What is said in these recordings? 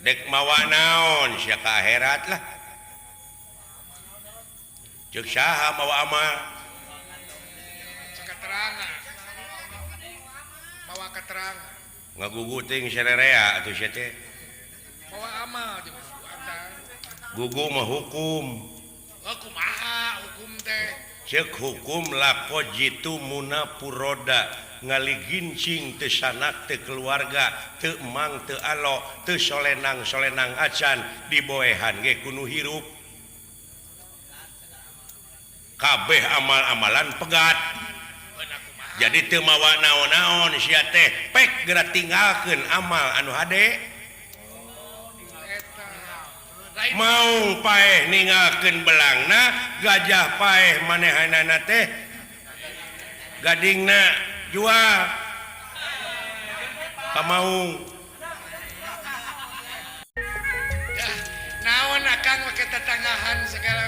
Dek mawa naon sia ka akhirat lah. Ceuk saha mawa amal? Keterangan. Mawa keterangan. Ngagugu teuing sarerea atuh sia teh. Mawa amal di Gugu mah hukum. Oh, kumaha hukum teh? Ceuk hukum lako jitu muna puroda ngaligincing teu sanak teu keluarga teu emang teu alo teu solenang solenang acan diboehan ge kudu hirup. Kabeh amal-amalan pegat. Jadi teu mawa naon-naon sia teh pek geura tinggalkeun amal anu hade. Mau paeh ninggalkeun belangna, gajah paeh manehanana teh gadingna jual ka maung. Naon akang make tetanggahan segala.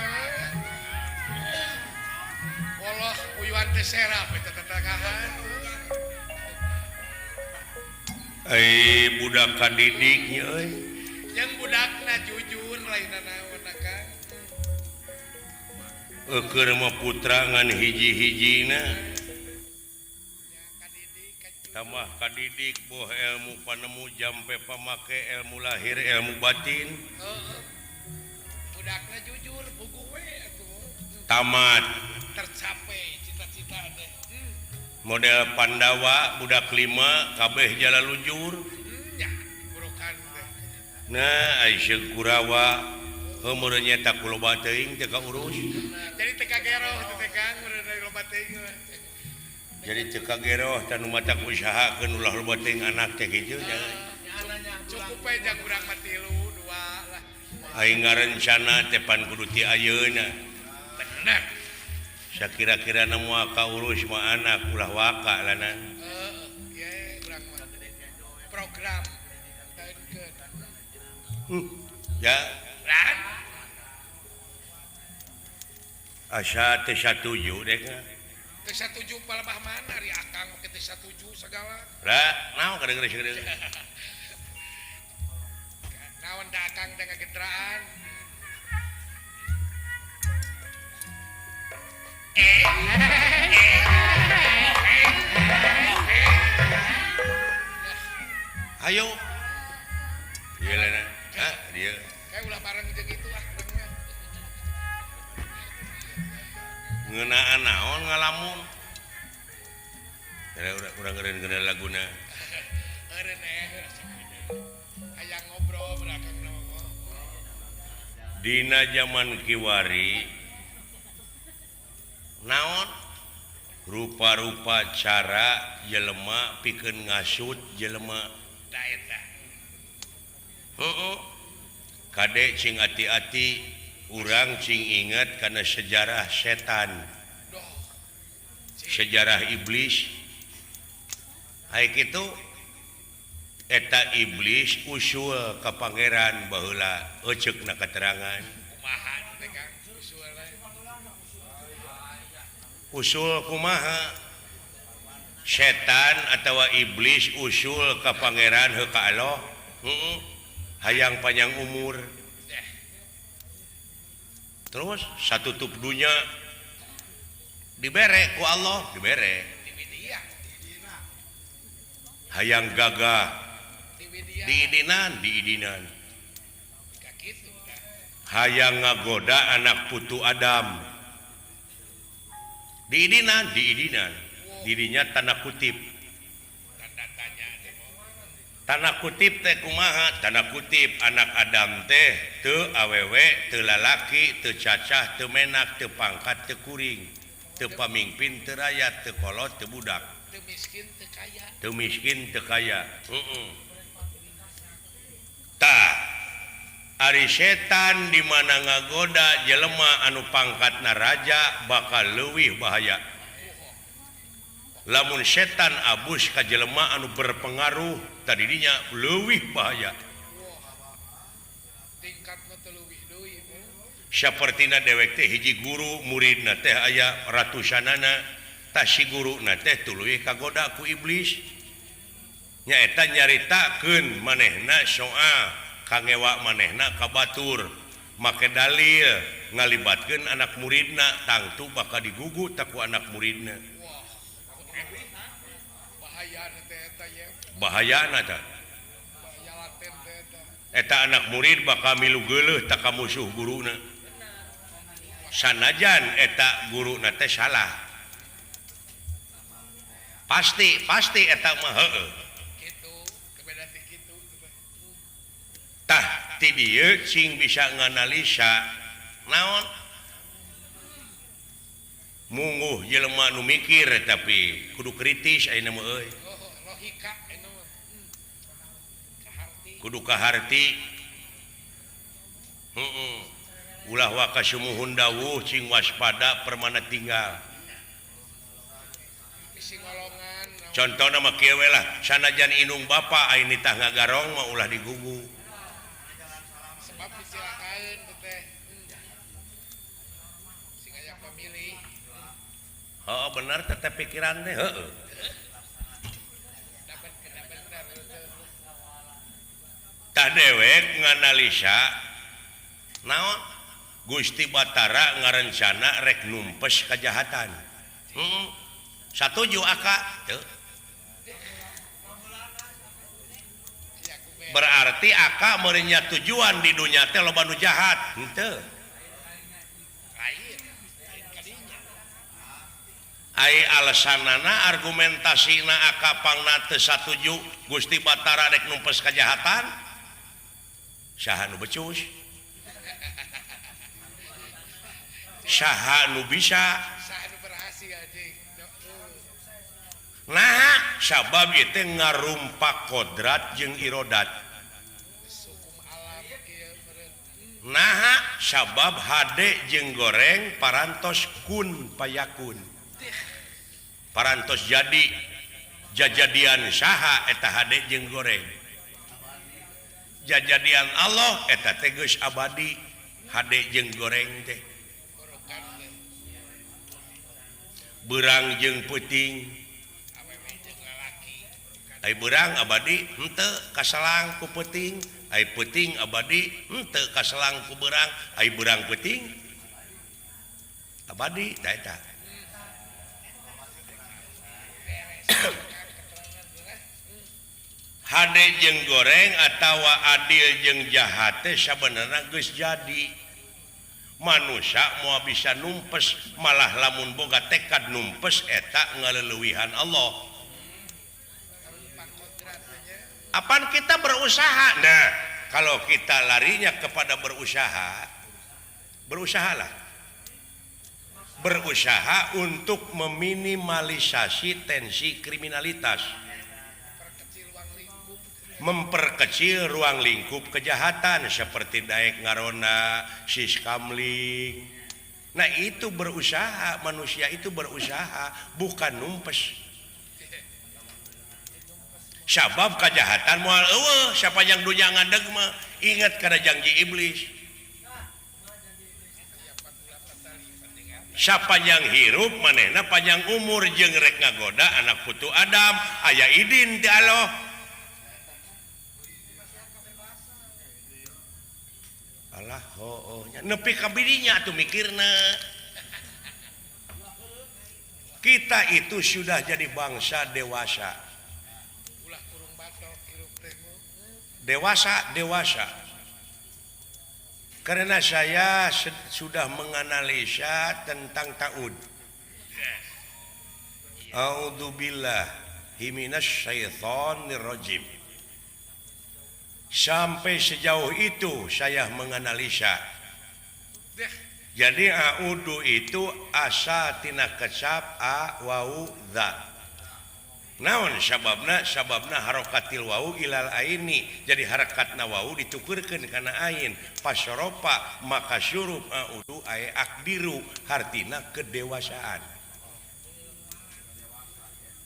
Walah uyuan teh serap eta tetanggahan. Ai budak kadidik nya euy. Jeung budakna jujur lain naon akang. Eukeun mah putra ngan hiji-hijina. Tambah kadidik boh ilmu panemu jampe pamake ilmu lahir ilmu batin. Budakna jujur buku we atuh. Tamat. Tercapai cita-cita teh. Model Pandawa budak 5 kabeh jalalujur. Nya, burukan teh. Nah, ai seung Kurawa heuh meureun nya tak loba teuing teu kaurus. Jadi teu kageroh teh Kang meureun dari loba teuing mah. Jadi teu kageroh tah nu matak usahakeun ulah loba teuing anak teh kitu jangan. Cukup we jang urang mah 3 2 lah. Aing ngarencana teh pan kudu ti ayeuna. Bener. Sakira-kira na moal kaurus mah anak ulah waka lanan. Heeh, ye urang mah program taenkeun. Ya. Lan. Asa teu satuju dek. Teu satuju palebah mana ari akang make teu satuju segala. Lah, naon kadang-kadang. Naon da akang teh ngagetraan. Ayo. Ieu lana. Hah, dia. Kayak ulah bareng jeung itu ah urang mah. Ngeunaan naon ngalamun. Era urang ngeureun laguna. Eureun hayang ngobrol berakang mah. Dina zaman kiwari naon rupa-rupa cara jelema pikeun ngasut jelema. Da eta. Heeh. Kade cing ati-ati urang cing inget kana sejarah setan. Sejarah iblis. Ai kitu eta iblis usul ka pangeran baheula euceukna katerangan. Kumaha teh Kang usulna? Usul kumaha? Setan atawa iblis usul ka pangeran heuh ka Allah. Heeh. Hayang panjang umur. Terus satutup dunya dibere ku Allah, dibere. Hayang gagah diidinan, diidinan. Hayang ngagoda anak putu Adam. Diidinan, diidinan. Dirinya tanda kutip. Tanda kutip teh kumaha? Tanda kutip anak Adam teh teu awewe, teu lalaki, teu cacah, teu menak, teu pangkat, teu kuring, teu pamingpin, teu rakyat, teu kolot, teu budak. Teu miskin, teu kaya. Teu miskin, teu kaya. Heeh. Tah, ari setan di mana ngagoda jelema anu pangkatna raja bakal leuwih bahaya. Lamun setan abus ka jelema anu berpengaruh tadinya leuwih bahaya. Tingkatna teh leuwih deui. Sapertina dewek teh hiji guru muridna teh aya ratusanana, tah si guruna teh tuluy kagoda ku iblis. Nyaeta nyaritakeun manehna soal Kangewa manehna ka batur make dalil ngalibatkeun anak muridna tangtu bakal digugu taku anak muridna. Bahayana tah. Eta anak murid bakal milu geuleuh tak ka musuh guruna. Sanajan eta guruna teh salah. Pasti pasti eta mah heueuh. Tah ti dieu cing bisa nganalisa naon mungguh jelema nu mikir tapi kudu kritis ayeuna mah euy. Kudu kaharti. Heeh. Ulah waka sumuhun dawuh cing waspada permana tinggal. Contohna mah kieu we lah, sanajan indung bapa aya nitah ngagarong mah ulah digugu. Sebab dicilakaeun teh. Sing aya pamilih. Heeh bener teh pikiran teh heueuh. Tah dewek nganalisa naon Gusti Batara ngarencana rek numpes kajahatan. Heeh. Satuju aka teu. Berarti aka meureun tujuan di dunya teh loba nu jahat henteu. Ai alasanana argumentasina aka pangna teu satuju Gusti Batara rek numpes kajahatan. Saha nu becus? Saha nu bisa? Nah, sabab ieu teh ngarumpak kodrat jeung irodat. Nah, sabab hade jeung goreng parantos kun payakun. Parantos jadi jajadian saha eta hade jeung goreng. Jajadian Allah eta teh geus abadi hade jeung goreng teh. Beurang jeung peuting. Ai beurang abadi henteu kaselang ku peuting, ai peuting abadi henteu kaselang ku beurang, ai beurang peuting abadi tah eta. Hade jeung goreng atawa adil jeung jahat teh sabenerna geus jadi. Manusia moal bisa numpes, malah lamun boga tekad numpes eta ngaleuwihan Allah. Apan kita berusaha? Nah, kalau kita larinya kepada berusaha, berusahalah. Berusaha untuk meminimalisasi tensi kriminalitas. Memperkecil ruang lingkup kejahatan seperti daek ngarona, siskamling. Nah, itu berusaha, manusia itu berusaha, bukan numpes. Sabab kejahatan moal eueuh sapanjang dunya ngadeg mah. Ingat kana janji iblis. Sapanjang hirup manehna panjang umur jeung rek ngagoda anak putu Adam, aya idin ti Allah. Alah hooh nya nepi ka birinya atuh mikirna. Kita itu sudah jadi bangsa dewasa. Dewasa, dewasa. Karena saya sudah menganalisa tentang ta'ud. A'udzubillahi minasyaitonirrajim. Sampai sejauh itu saya menganalisa. Jadi a'udzu itu asa tina kecap a wau dza. Naon sababna? Sababna harokatil wau ilal aini. Jadi harakatna wau ditukurkeun kana ain. Pasoropa maka syurub a'udzu ay akdiru hartina kedewasaan.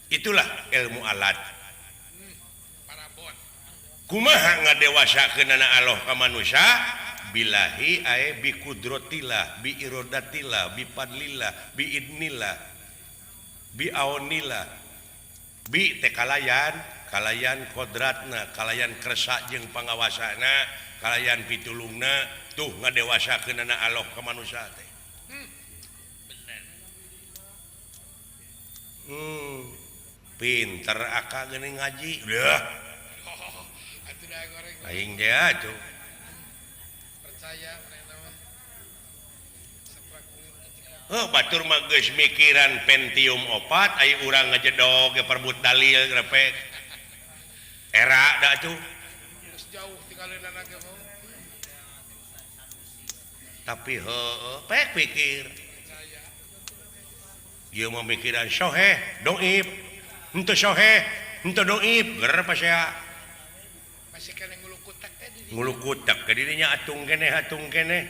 Itulah ilmu alat. Kumaha ngadewasakeunana Allah ka manusia? Billahi ay bi qudratillah, bi iradatillah, bi fadlillah, bi idnillah, bi aunillah. Bi teh kalayan, kalayan kodratna kalayan kersa jeung pangawasana kalayan pitulungna tuh ngadewasakeunana Allah ka manusia teh. Bener. Pinter akak geuning ngaji. Leuh. Atuh da goreng. Aing teh atuh. Percaya manehna mah. Saprak kulit. Heuh batur mah geus mikiran Pentium 4 aya urang ngajedog ge perebut dalil grepek. Era da atuh. Geus jauh tinggalin ge mah. Tapi heuh pek pikir. Percaya. Ieu mah mikiran soheh doib. Henteu soheh, henteu doib, ger pasea. Masih keneh ngulukutek teh di dinya. Ngulukutek ke dirinya atung keneh atung keneh.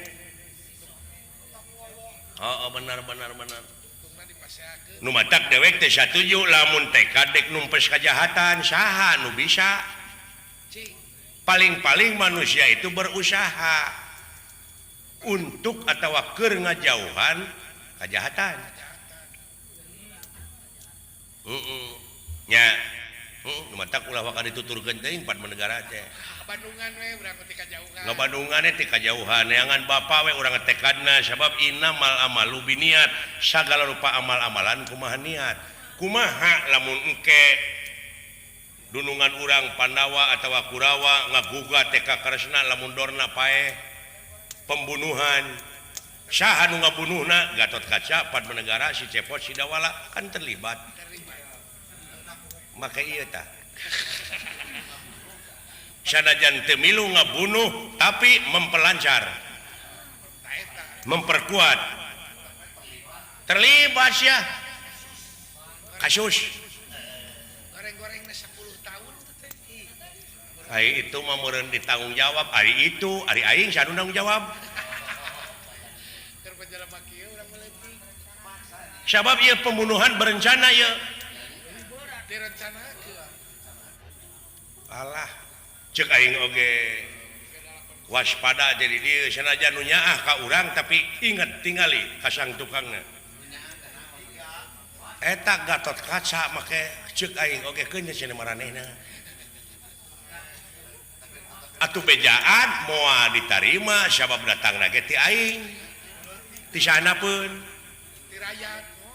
Heeh benar benar benar. Tungna dipaseakeun. Nu matak dewek teh satuju lamun tekad dek numpes kajahatan saha nu bisa. Cing. Paling-paling manusia itu berusaha untuk atawa keur ngajauhan kajahatan. Heeh. Nya. Heeh, nu matak ulah waka dituturkeun teuing pan negara teh. Bandungan we urang teh kajauhan. Ngabandungan teh kajauhan neangan bapa we urang tekadna sabab innamal amalu biniat sagala rupa amal-amalan kumaha niat. Kumaha lamun engke dunungan urang Pandawa atawa Kurawa ngagugat teh ka Kresna lamun dorna paeh pembunuhan. Saha nu ngabunuhna? Gatotkaca, Padmanegara, si Cepot, si Dawala kan terlibat. Maka ieu tah. Sanajan teu milu ngabunuh tapi mempelancar, memperkuat, terlibat sia kasus. Goreng-gorengna 10 tahun teh. Ari itu mah meureun ditanggung jawab, ari itu, ari aing saha nu nanggung jawab. Keur jelema kieu urang meuletik. Sabab ieu pembunuhan berencana ieu. Direncanakeun. Alah, cek aing oge waspada jadi dieu sanajan nu nyaah ka urang tapi inget tingali kasang tukangna. Eta Gatotkaca make cek aing oge keun cenah maranehna. Atuh bejaan moal ditarima sabab datangna ge ti aing. Ti sanapeun. Ti rakyat moal.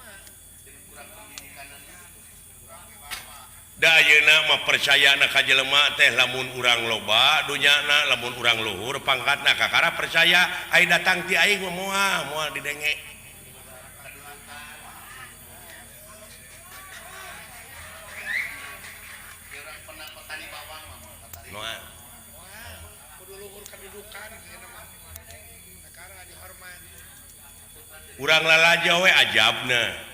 Da ayeuna mah percayana ka jelema teh lamun urang loba dunyana lamun urang luhur pangkatna kakara percaya ai datang ti aing mah moal moal didenge. Moal. Kudu luhur kedudukan ayeuna mah. Kakara dihormat. Urang lalajo we ajabna.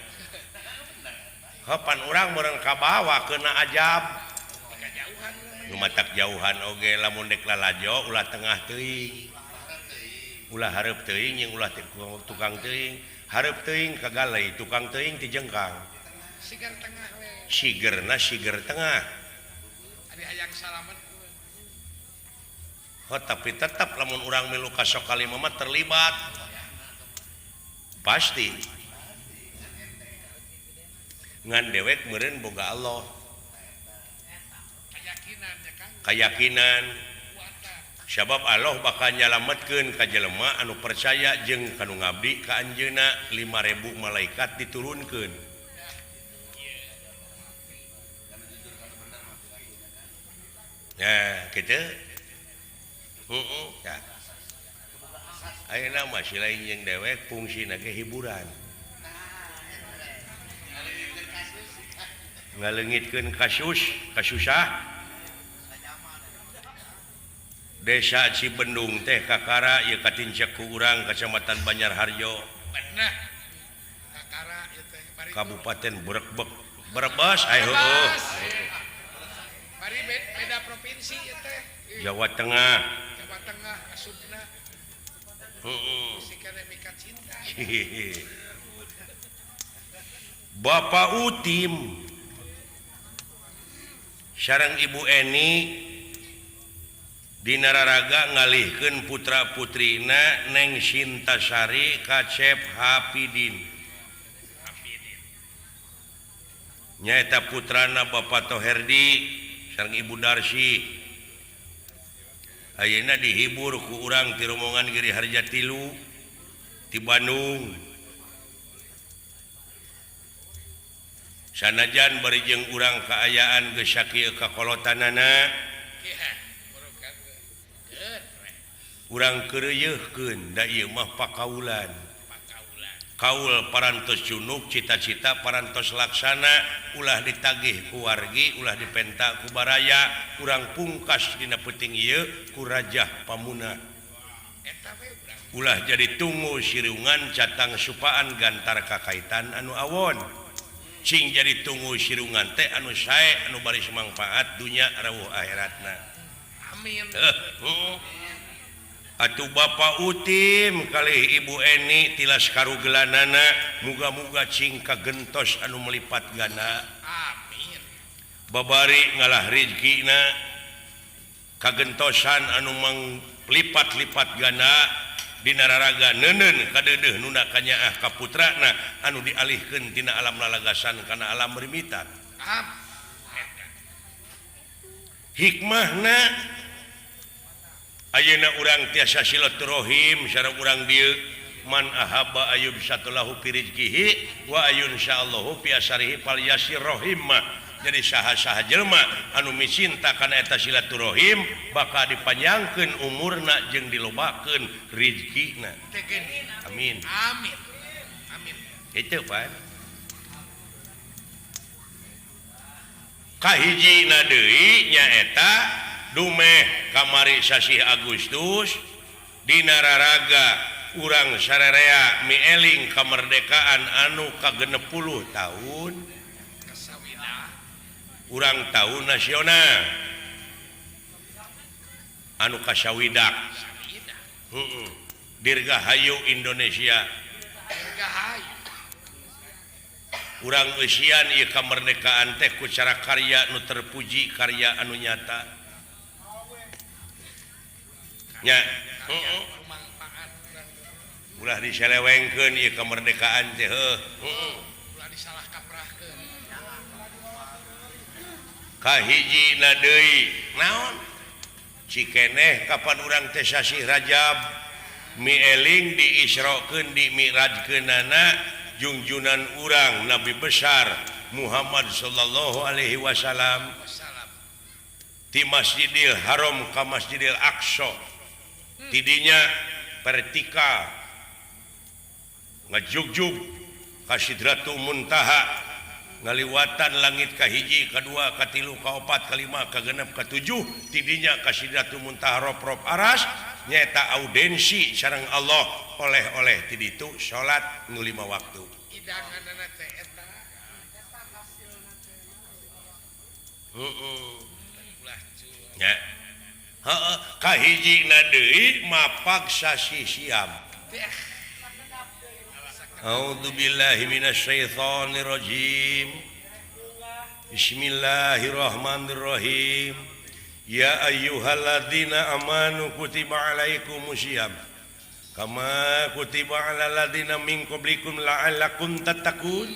Kapan urang meureun kabawa kena ajab. Nu matak jauhan oge lamun dek lalajo ulah tengah teuing. Ulah hareup teuing jeung ulah tukang teuing. Hareup teuing kagalei tukang teuing ti jengkang. Siger tengah we. Sigerna siger tengah. Ari hayang salamet. Oh, tapi tetap lamun urang milu ka Sokalima mah terlibat. Pasti. Ngan dewek meureun boga Allah. Kayakinan ya Kang. Kayakinan. Sabab Allah bakal nyalametkeun ka jelema anu percaya jeung kanu ngabdi ka anjeunna 5000 malaikat diturunkeun. Nah, kitu. Heeh, ya. Ayeuna mah si lain jeung dewek fungsina ge hiburan. Ngaleungitkeun kasus, kasusah. Desa Cibendung teh kakara ieu katincak ku urang Kecamatan Banjarharjo. Bener. Kakara ieu teh bari Kabupaten Brebek. Brebes ai heueuh. Bari beda provinsi ieu teh. Jawa Tengah. Jawa Tengah asupna. Heeh. Sikana mika cinta. Bapak Utim sareng Ibu Eni dina raraga ngalihkeun putra-putrina Neng Sintasari Kacep Hapidin. Nyaeta putrana Bapak Toherdi sareng Ibu Darsi. Ayeuna dihibur ku urang ti rombongan Giri Harja Tilu ti Bandung. Sanajan bari jeung urang kaayaan geus sakieu kakolotanana, urang keureuyeukkeun da ieu mah pakaulan. Kaul parantos junuk, cita-cita parantos laksana, ulah ditagih ku wargi, ulah dipenta ku baraya, urang pungkas dina peuting ieu ku Rajah Pamuna. Ulah jadi tunggu sirungan catang supaan gantar kakaitan anu awon. Cing jadi tunggu sirungan teh anu sae anu baris mangfaat dunya rawuh akhiratna. Amin. Atuh Bapak Utim kalih Ibu Eni tilas karugelanana muga-muga cing kagentos anu melipat ganda. Amin. Babari ngalah rizkina kagentosan anu melipat-lipat ganda dina raraga neuneun kadeudeuh nuna kanyaah ka putrana anu dialihkeun tina alam lalagasan kana alam rimitan. Hikmahna ayeuna urang tiasa silaturahim sareng urang dieu man ahabba ayub satulahu fi rizqihi wa ayun syaallahu fi asarihi falyasir rahimah. Jadi saha-saha jelema anu micinta kana eta silaturahim bakal dipanjangkeun umurna jeung dilobakeun rizkina. Amin. Amin. Amin. Itu Pak. Kahijina deui nyaeta dumeh kamari sasih Agustus dina raraga urang sararea mieling kemerdekaan anu ka-60 tahun urang tahun nasional anu kasawidak. Dirgahayu Indonesia. Urang eusian ieu kemerdekaan teh ku cara karya nu terpuji, karya anu nyata. Nya, ulah diselewengkeun ieu kemerdekaan teh heuh. Ulah disalah kaprahkeun. Kahijina deui naon? Cikeneh kapan urang teh sasih Rajab mieling diisrokeun dimi'rajkeunana jungjunan urang Nabi besar Muhammad sallallahu alaihi wasallam di Masjidil Haram ka Masjidil Aqsa. Tidinya vertikal ngajugjug ka Sidratul Muntaha ngaliwatan langit ka hiji ka dua ka tilu ka opat ka lima ka genep ka tujuh tidinya ka Sidratul Muntaha rop-rop aras nyaeta audensi sareng Allah oleh-oleh ti ditu salat nu 5 waktu. Hidanganna teh eta. Heeh. Nya. Heeh, kahijina deui mapag sasih siam. A'udzubillahi minasyaitonirrajim. Bismillahirrahmanirrahim. Ya ayyuhalladzina amanu kutiba alaikumusiyam kama kutiba alal ladzina min qablikum la'allakum tattaqun.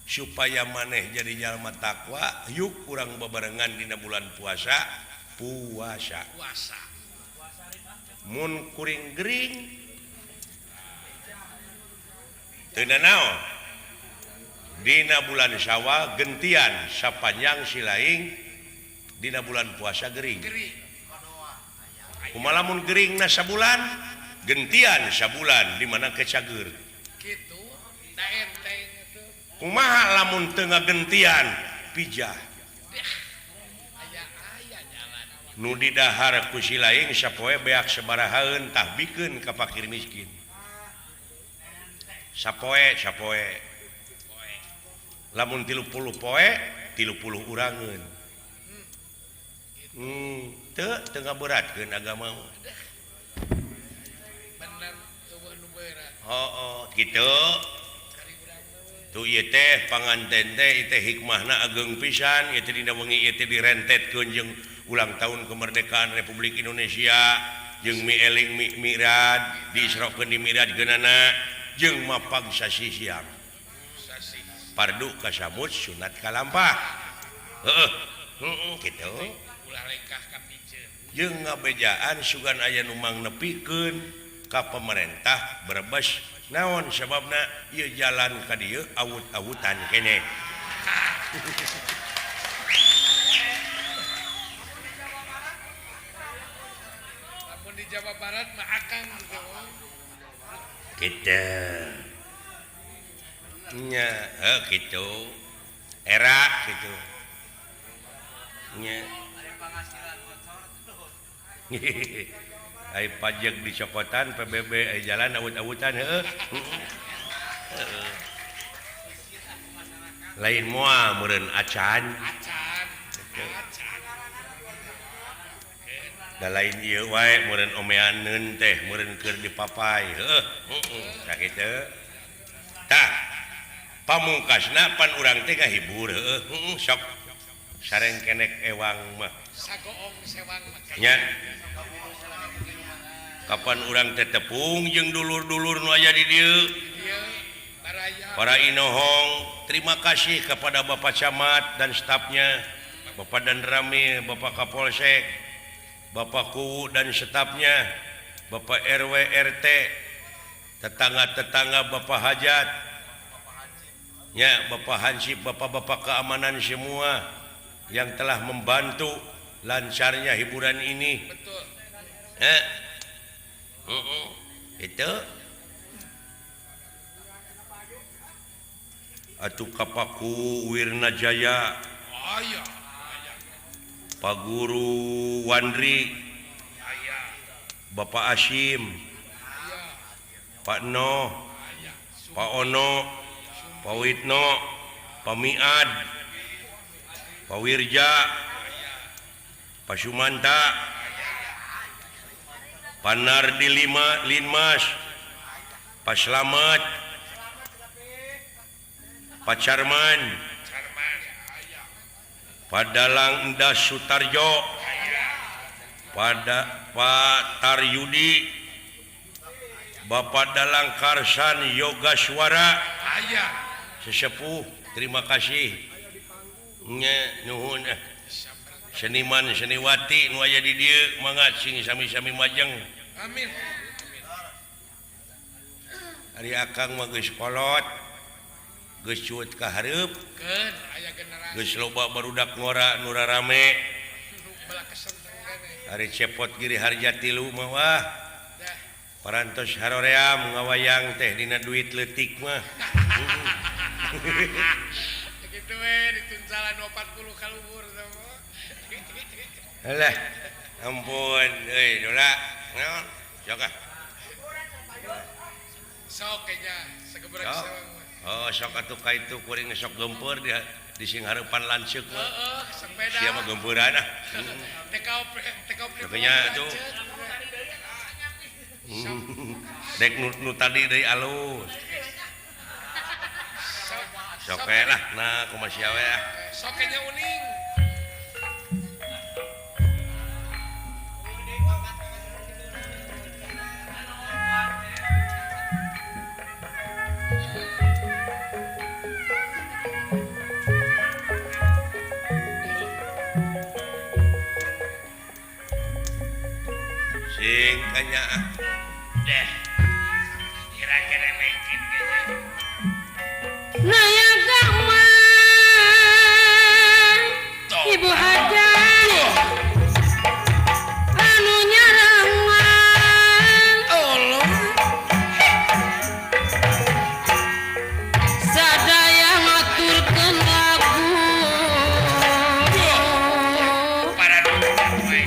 Supaya maneh jadi jalma takwa, yuk urang bebarengan dina bulan puasa, puasa. Puasa. Mun kuring gering teu nanaon. Dina bulan Syawal gentian sapanjang silaing dina bulan puasa gering. Kumaha lamun geringna sabulan gentian sabulan di mana kecager. Kitu da enteng atuh. Kumaha lamun teu ngagentian pijah. Nu didahar ku silaing sapoe beak sabarahaeun tah bikeun ka fakir miskin. Sapoe sapoe. Lamun 30 poe 30 urangeun. Teu teu ngaberatkeun agama. Bener eueuh nu berat. Heuh, kitu. Tuh ieu teh panganten teh ieu teh hikmahna ageng pisan, ieu teh dina wengi ieu teh direntetkeun jeung ulang tahun kemerdekaan Republik Indonesia jeung mieling mi'raj diisrokeun di mi'raj geunana jeung mapag sasih siang. Pardu kasamut sunat kalampah. Heeh. Heeh kitu. Ulah lengkah ka piceun. Jeung ngabejaan sugan aya nu mangnepikeun ka pemerintah Brebes naon sababna ieu jalan ka dieu awut-awutan keneh. Lamun di Jawa Barat mah akang gitu. Kitu. Nya, heuh kitu. Era kitu. Nya. Ai pajak dicokotan PBB ai jalan awut-awutan heueuh. Heeh. Lain moal meureun acan. Acan. Acan. Da lain ieu wae meureun omeaneun teh meureun keur dipapai heueuh. Heeh, sakitu. Tah, pamungkasna pan urang teh ngahibur heueuh. Heeh, sok sareng kenek ewang mah. Sagoong sewang mah. Nya. Kapan urang teh tepung jeung dulur-dulur nu aya di dieu. Para inohong, terima kasih kepada Bapak Camat dan stafnya, Bapak Danramil, Bapak Kapolsek, Bapak Kuwu dan stafnya, Bapak RW RT, tetangga-tetangga Bapak Hajat, ya Bapak Hansip, Bapak-bapak keamanan semua yang telah membantu lancarnya hiburan ini. Betul. Itu atuh Kapaku Wirnajaya, Pak Guru Wandri, Bapak Asim, Pak Noh, Pak Ono, Pak Witno, Pak Miad, Pak Wirja, Pak Sumanta, Pak Nardi Lima Linmas, Pak Slamet, Pak Carman, Pak Dalang Endas Sutarjo, pada Pak Taryudi, Bapak Dalang Karsan Yogaswara, sesepuh, terima kasih. Nya nuhun seniman seniwati nu aya di dieu mangga sing sami-sami majeng. Amin. Ari akang mah geus kolot, geus cuut ka hareup, keun aya generasi. Geus loba barudak ngora nu rarame. Ari cepot Giri Harja tilu mah wah. Parantos haroream ngawayang teh dina duit leutik mah. Kitu we dituncalan 40 ka luhur teh. Alah, ampun euy dola. Naon? Sok ah. Sok nya sagebrek sewang mah. Oh, sok atuh ka itu kuring sok gempeur di sing hareupan lanceuk mah. Heeh, sepeda. Sia mah gempeuran ah. TKOP TKOP. Nya atuh. Dek nu tadi deui alus. Sok we lah, nah kumaha sia we ah. Sok nya uning. Sing kanya ah. Deh. Kira-kira mungkin kayaknya. Naya gama Ibu Hajat anu nyarangan Allah sadaya ngaturkeun lagu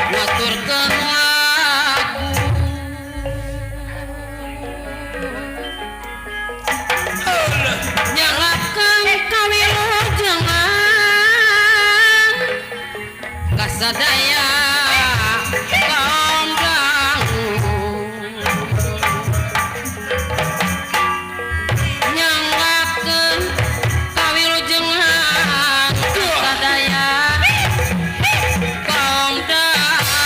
ngaturkeun lagu nyalakeun kawilujengan kasadaya kaum dangu nyalakeun kawilujengan kasadaya kaum dangu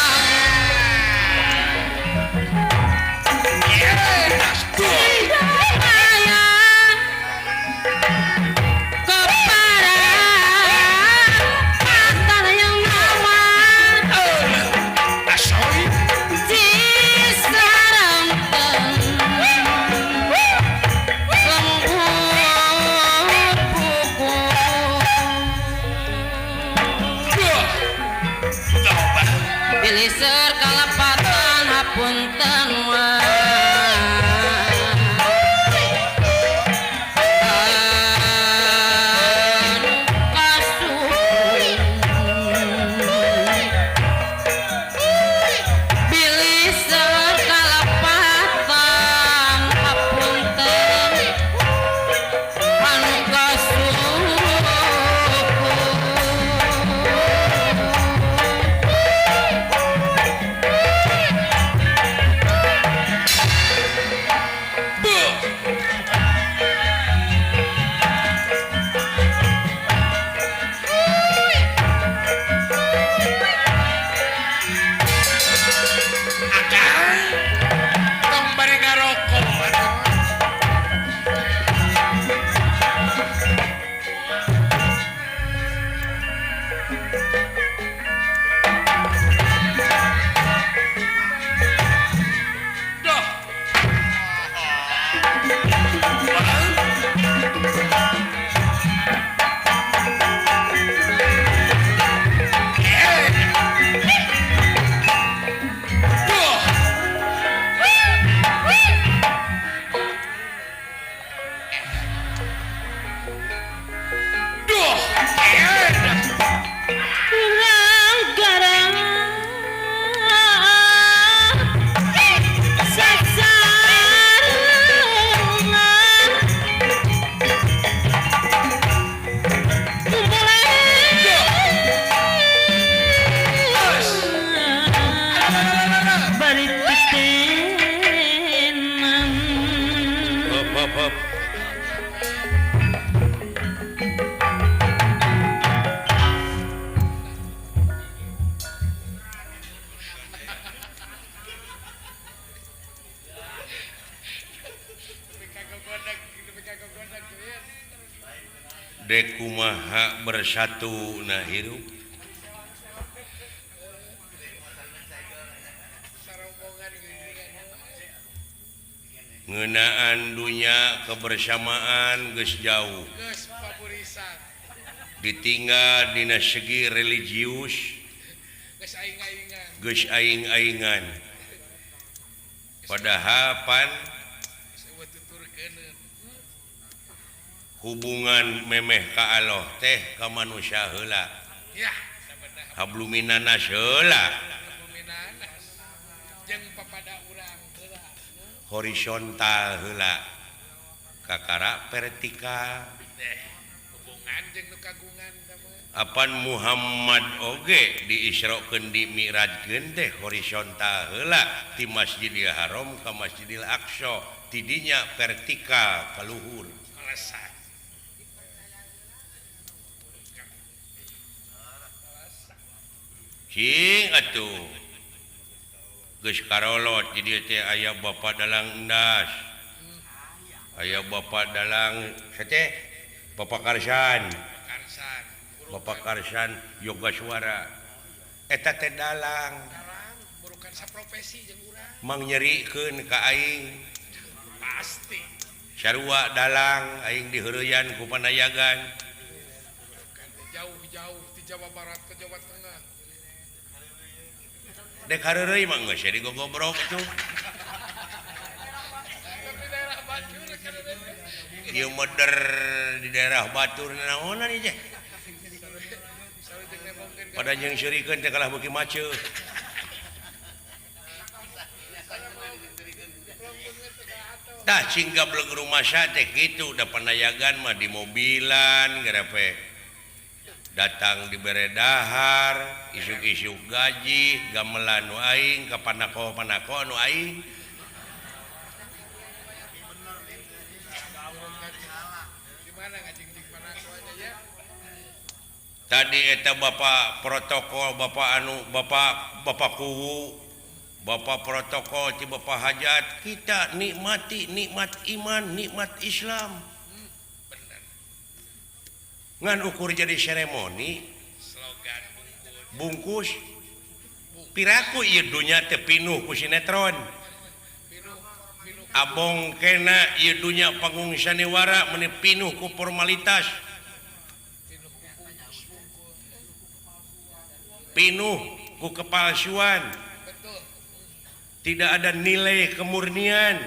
aya kepada Bilih seur kalepatan hapunten anu kasuku Bilih seur kalepatan hapunten anu kasuku. Akang tong bari ngarokok atuh. Duh. Duh. Duh. Kurang garang sasarengan bari titenan. Hop hop hop. Dek kumaha bersatu na hirup. Ngeunaan dunya kebersamaan geus jauh. Geus paburisan. Ditinggal dina segi religius Geus aing-aingan. geus aing-aingan. Padahal pan Geus eueuh tuturkeuneun. hubungan memeh ka Allah teh ka manusia heula. Ya, sabenerna Habluminanas heula. Habluminanas. Jeung papada urang heula. Horizontal heula. Kakara vertikal. Deh, hubungan jeung nu kagungan teh mah. Apan Muhammad oge diisrokeun di mi'rajkeun teh horizontal heula ti Masjidil Haram ka Masjidil Aqsa, tidinya vertikal ka luhur. Alasan. Cing atuh. Geus karolot di dieu teh aya Bapak Dalang Endas. Aya Bapak Dalang teh Bapak Karsan. Karsan. Bapak Karsan Yoga Suara. Eta teh dalang. Dalang burukan saprofesi jeung urang. Mang nyerikeun ka aing. Pasti. Sarua dalang aing diheureyan ku panayagan. Burukan teh jauh-jauh di Jawa Barat ke Jawa Tengah. Dek hareureuy mah geus jadi gogobrok tuh. Tapi daerah Batur kan ada. Ieu meder di daerah Batur naonan ieu teh. Sarua jeung nembongkeun ka Pada jeung seurikeun teh kalah beuki maceuh. Tah cing gablek rumasa teh kitu da panayagan mah di mobilan gerepe. Datang dibere dahar, isuk-isuk gaji, gamelan nu aing, ka panako-panako nu aing. Di mana ngajingjing panakonya ya? Tadi eta Bapak protokol, Bapak anu, Bapak Bapak Kuwu, Bapak protokol ti Bapak hajat, kita nikmati nikmat iman, nikmat Islam. Bener. Ngan ukur jadi seremoni, Slogan bungkus. bungkus. Piraku ieu dunya teh pinuh ku sinetron. Pinuh, pinuh. Abong kena ieu dunya panggung sandiwara meuni pinuh ku formalitas. Pinuh ku bungkus bungkus. Pinuh Ku kepalsuan. Tidak ada nilai kemurnian.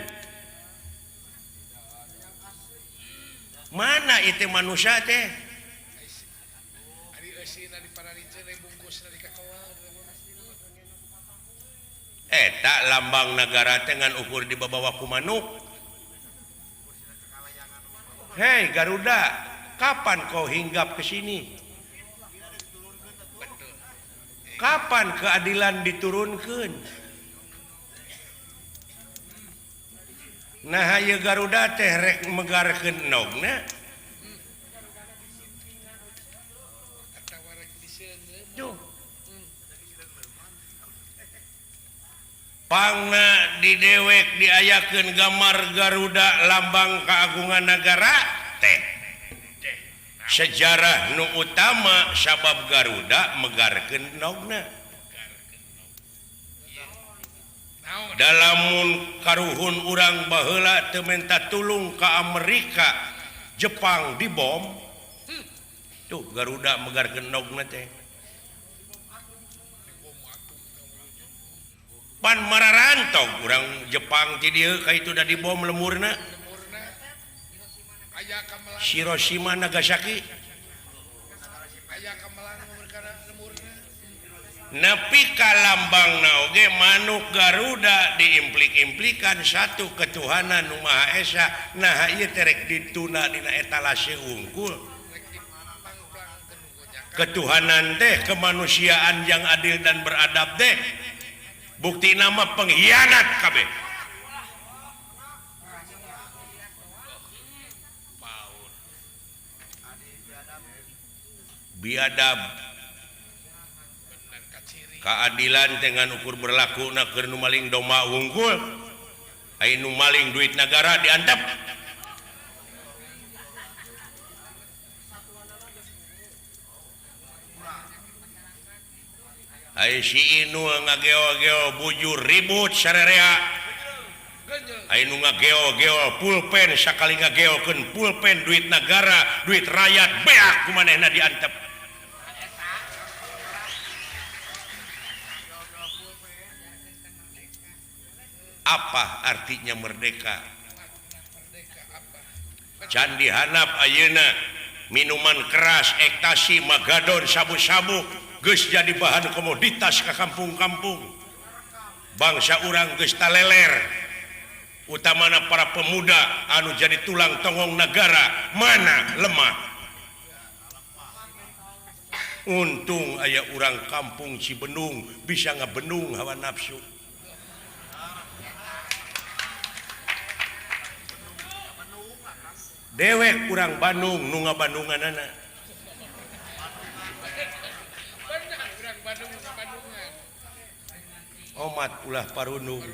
Mana itu manusia teh? Tak lambang negara dengan ukur di bawah ku manuk. Hei Garuda, kapan kau hinggap ke sini? Kapan keadilan diturunkan? Nah ieu Garuda teh rek megarkeun endogna. Duh. Pangna di dewek diayakeun gambar Garuda lambang keagungan negara teh. Sejarah nu utama sabab Garuda megarkeun endogna. Dalamun karuhun urang baheula teu menta tulung ka Amerika, Jepang dibom. Tuh Garuda megarkeun endogna teh. Pan mararantog urang Jepang ti dieu ka itu da dibom lemurna. Hiroshima Nagasaki. Nepi ka lambangna oge manuk Garuda diimplik-implikan satu ketuhanan nu Maha Esa. Nah ieu teh rek dituna dina etalase wungkul. Ketuhanan teh kemanusiaan yang adil dan beradab teh bukti nama pengkhianat kabeh. Biadab. Keadilan dengan ukur berlaku na keur nu maling domba wungkul, ai nu maling duit negara diantep. Ai si Inul ngageo-geo bujur ribut sarerea. Ai nu ngageo-geo pulpen sakali ngageokeun pulpen duit negara, duit rakyat beak ku manehna diantep. Apa artinya merdeka? Candi hanap ayeuna minuman keras, ekstasi, magadon, sabu-sabu geus jadi bahan komoditas ka kampung-kampung. Bangsa urang geus taleler, utamana para pemuda anu jadi tulang tonggong negara mana lemah. Untung aya urang kampung Cibendung bisa ngabendung hawa nafsu. Dewek urang Bandung nu ngabandunganana. Omat ulah parundung.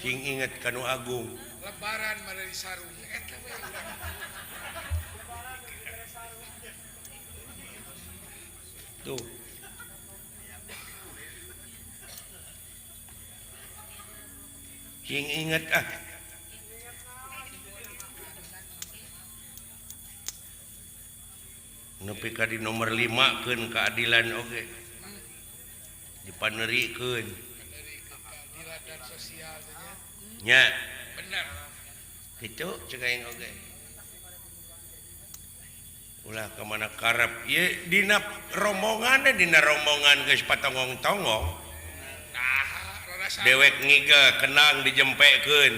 Cing inget kanu agung. Lebaran mah sarung eta we. Tuh. Cing inget ah. Nepi ka di nomor 5 keun keadilan oge. Dipanerikeun. Keadilan dan sosial nya. Nya. Bener. Kitu cek aing oge. Ulah ka mana karep ieu dina rombongan dina rombongan geus patonggong-tonggong. Nah, dewek ngigel kenang dijempekeun.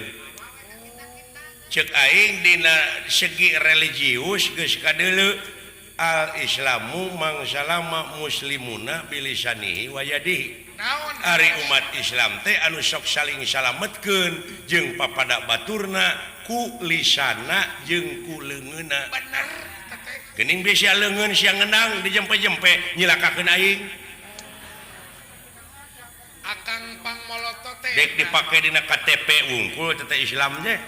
Cek aing dina segi religius geus kadeuleu. Al-Islamu mangsalama muslimuna bilisanihi wa yadihi. Ari umat Islam teh anu sok saling salametkeun jeung papada baturna ku lisana jeung ku leungeunna. Bener teteh. Geuning bisa leungeun sia ngenang dijempe-jempe nyilakakeun aing. Akang pangmolotot teh. Dek dipake dina KTP wungkul teteh Islam teh.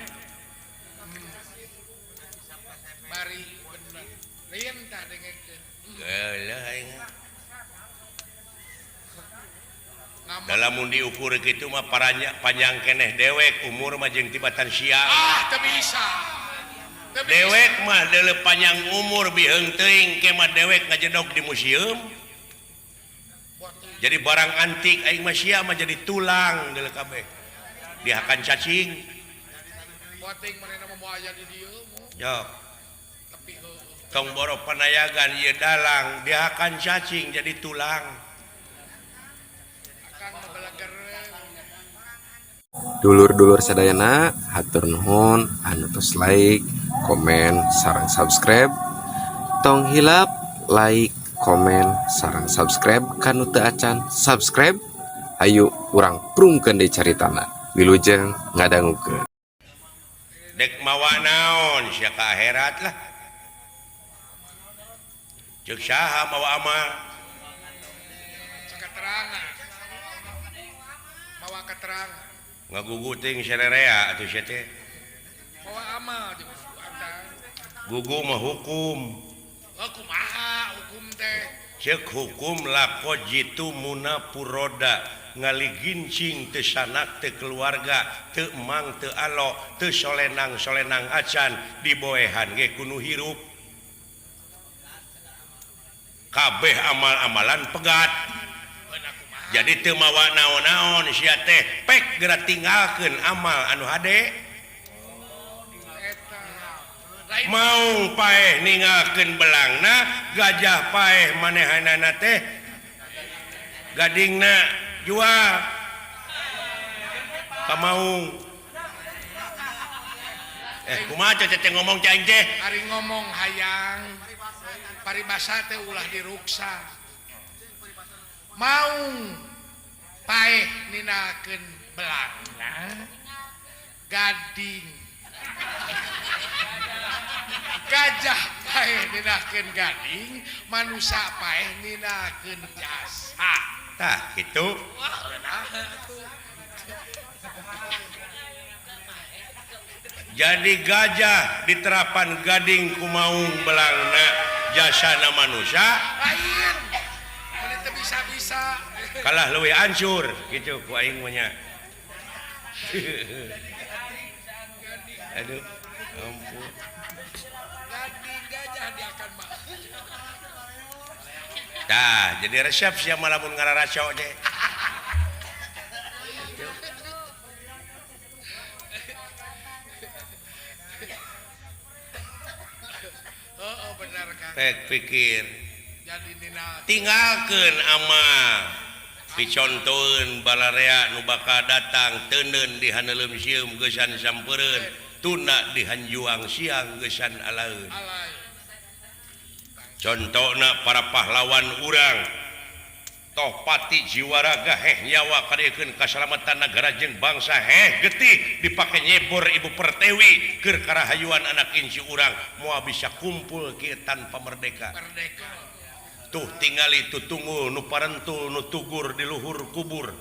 Bari bener. Lain tah dengekeun. Geuleuh aing. Dalam diukur kitu mah paranya panjang keneh dewek umur mah jeung tibatan sia. Ah, teu bisa. Dewek mah deuleu panjang umur biheung teuing ke mah dewek ngajedog di museum. Jadi barang antik aing mah sia mah jadi tulang deuleu kabeh. Dihakan cacing. Teuing manehna mah moal aya di dieu mo. Jok. Tapi heueuh. Tong boro panayagan ieu dalang dihakan cacing jadi tulang. Akang mah beleger. Dulur-dulur sadayana, hatur nuhun anu tos like, komen, sareng subscribe. Tong hilap like, komen, sareng subscribe kanu teu acan subscribe. Ayo urang prungkeun deui caritana. Wilujeng ngadangukeun. Dek mawa naon sia ka akhirat lah. Ceuk saha mawa amal? Keterangan. Mawa keterangan. Ngagugu teuing sarerea atuh sia teh. Mawa amal jeung atan. Gugu mah hukum. Oh, kumaha hukum teh? Ceuk hukum lako jitu muna puroda ngaligincing teu sanak teu keluarga teu emang teu alo teu solenang solenang acan diboehan ge kudu hirup. Kabeh amal-amalan pegat. Beuna kumaha? Jadi teu mawa naon-naon sia teh pek geura tinggalkeun amal anu hade. Eta. Lain Maung paeh ninggalkeun belangna, gajah paeh manehanana teh gadingna jual ka maung. Kumaha teh ngomong cai aing teh? Ari ngomong hayang paribasa teh ulah diruksa. Maung paeh ninakeun belangna gading. Gajah paeh ninakeun gading, manusa paeh ninakeun jasa. Tah kitu. Wah, nah atuh. Jadi gajah diterapan gading ku maung belangna jasana manusia lain. Mun teu bisa-bisa. Kalah leuwih hancur kitu ku aing mah nya. Aduh, ampun. Gading gajah diakan mah. Tah, jadi resep sia mah lamun ngararaco teh. Heeh, bener Kang. Pek pikir. Jadi nina tinggalkeun amal. Picontoeun balarea nu bakal datang teuneun di haneuleum sieum geusan sampeureun, tunda di hanjuang siang geusan alaeun. Alay. Contona para pahlawan urang toh pati jiwaraga heh nyawa kariekeun kasalamatan nagara jeung bangsa heh getih dipake nyebor ibu pertewi keur karahayuan anak inci urang moal bisa kumpul kieu tanpa merdeka. Merdeka. Tuh tingali tutunggul nu parentul nu tugur di luhur kubur